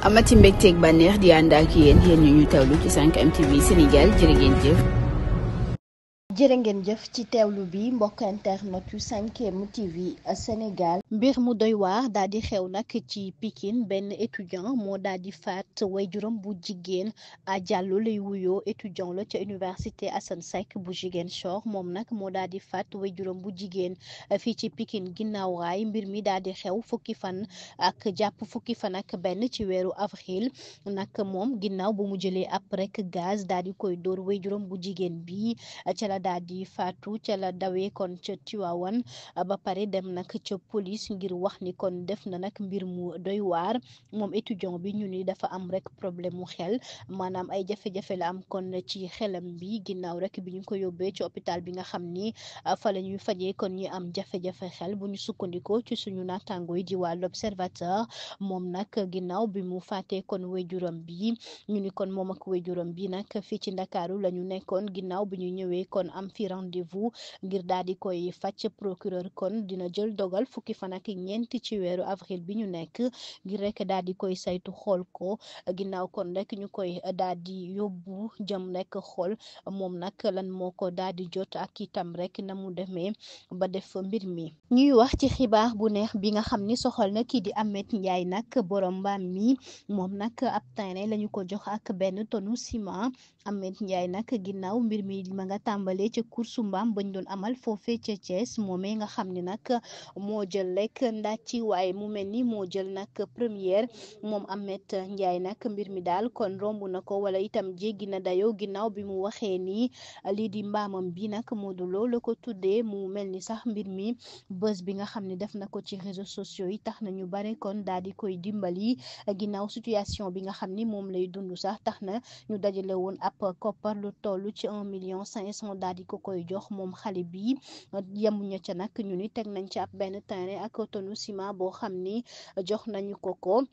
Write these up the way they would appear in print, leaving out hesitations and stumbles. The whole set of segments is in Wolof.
amati mbégteeg bànneex di ànd ak yéen ñu teewlu ci 5M TV Sénégal jërë ngeen jëf. jërë ngeen jëf ci teewlu bi mbokk internet yu 5M TV Sénégal. mbir mu doy waar daal di xew nag ci Pikine benn étudiant moo daal di faat waajuram bu jigéen a Diallo lay wuyoo étudiant la ca université Assane Seck bu Ziguinchor moom nag moo daal di faat waajuram bu jigéen fii ci Pikine ginnaaw raay mbir mi daal di xew fukki fan ak benn ci weeru avril nag moom ginnaaw bu mu jëlee ab rek gaz daal di koy dóor waajuram bu jigéen bi ca la daal di faatu ca la dawee kon ca Tiwaawan ba pare dem nag ca police ngir wax ni kon def na nag mbir mu doy waar moom étudiant bi ñu ni dafa am rek problème mu xel maanaam ay jafe-jafe la am kon ci xelam bi ginnaaw rek bi ñu ko yóbbee ci hôpital bi nga xam ni fa la ñuy fajee kon ñi am jafe-jafe xel bu ñu sukkandikoo ci suñu naataango yi di waa l'Observateur moom nag ginnaaw bi mu faatee kon waajuram bi ñu ni kon moom ak waajuram bi nag fii ci Ndakaaru la ñu nekkoon ginnaaw bi ñu ñëwee kon am fi rendez-vous ngir daal di koy fàcc procureur kon dina jël dogal fukki fan ak ñeenti ci weeru avril bi ñu nekk ngir rek daal di koy saytu xool ko ginnaaw kon rek ñu koy daal di yóbbu jëm rek xool moom nag lan moo ko daal di jot ak itam rek na mu demee ba def mbir mi. ñuy wax ci xibaar bu neex bi nga xam ni soxal na kii di Ameth Ndiaye nag borom mbaam mi moom nag ab terrain lañu ko jox ak benn tonne ciment Ameth Ndiaye nag ginnaaw mbir mi ma nga tàmbalee ca course mbaam bañ doon amal foofee ca Thiès moomee nga xam ne nag moo jël rek ndàcci waaye mu mel ni moo jël nag première moom Ameth Ndiaye nag mbir mi daal kon romb na ko wala itam jéggi na dayoo ginnaaw bi mu waxee ni lii di mbaamam bi nag Modou Lo la ko tuddee mu mel ni sax mbir mi bës bi nga xam ne def na ko ci réseaux sociaux yi tax na ñu bare kon daal di koy dimbali ginnaaw situation bi nga xam ni moom lay dund sax tax na ñu dajale woon ab koppar lu toll ci 1,5 million daal di ko koy jox moom xale bi yemuñu ca nag ñu ni teg nañ ci ab benn terrain ak tonne ciment boo xam ni jox nañu ko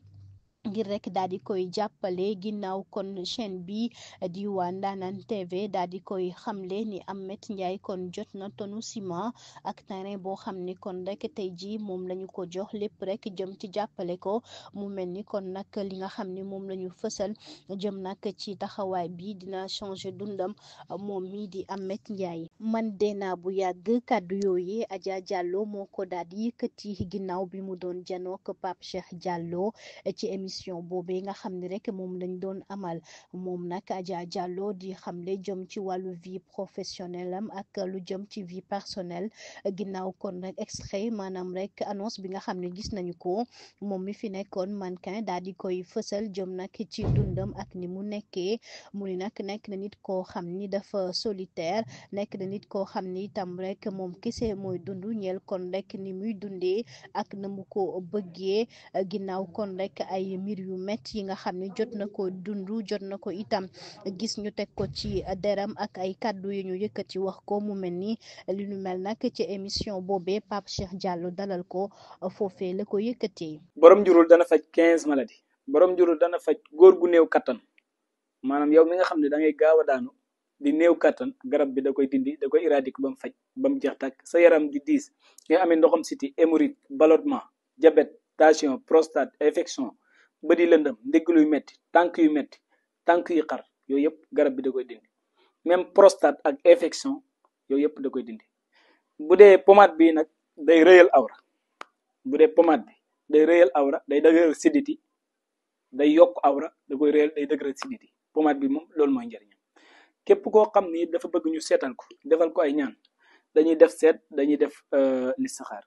ngir rek daal di koy jàppale ginnaaw kon chaîne bi di waa Ndanane TV daal di koy xamle ni Ameth Ndiaye kon jot na tonne ciment ak terrain boo xam ni kon rek tey jii moom lañu ko jox lépp rek jëm ci jàppale ko mu mel ni kon nag li nga xam ni moom lañu fësal jëm nag ci taxawaay bi dina changer dundam moom mi di Ameth Ndiaye. man deenaa bu yàgg kàddu yooyu Adja Diallo moo ko daal di yëkkati ginnaaw bi mu doon janook Pape Cheikh Diallo ci émission boobee nga xam ne rek moom lañ doon amal moom nag Adja Diallo di xamle jëm ci wàllu vie professionnelle am ak lu jëm ci vie personnelle ginnaaw kon rek extrait maanaam rek annonce bi nga xam ne gis nañu ko moom mi fi nekkoon mannequin daal di koy fësal jëm nag ci dundam ak ni mu nekkee mu ni nag nekk na nit koo xam ni dafa solitaire nekk na nit koo xam ni itam rek moom kese mooy dund ñeel kon rek ni muy dundee ak na mu ko bëggee ginnaaw kon rek ay mbir yu métti yi nga xam ne jot na ko dund jot na ko itam gis ñu teg ko ci deram ak ay kàddu yu ñu yëkkati wax ko mu mel ni li ñu mel nag ci émission boobee Pape Cheikh Diallo dalal ko foofee la ko yëkkatee. borom njurul dana faj 15 maladies borom njurul dana faj góor gu néew kattan maanaam yow mi nga xam ne da ngay gaaw a daanu di néew kattan garab bi da koy dindi da koy éradiquer ba mu faj ba mu jeex tàkk sa yaram di diis nga amee ndoxam siti hémorroïde ballonnement diabète tension prostate infection bët yi lëndëm ndigg luy metti tànk yu xar yooyu yëpp garab bi da koy dindi même prostate ak infection yooyu yëpp da koy dindi bu dee pommade bi nag day rëyal awra bu dee pommade bi day rëyal awra day dëgëral siditi day yokk awra da koy rëyal day dëgëral siditi pommade bi moom loolu mooy njëriñam képp koo xam ni dafa bëgg ñu seetal ko defal ko ay ñaan dañuy def seet dañuy def listixaar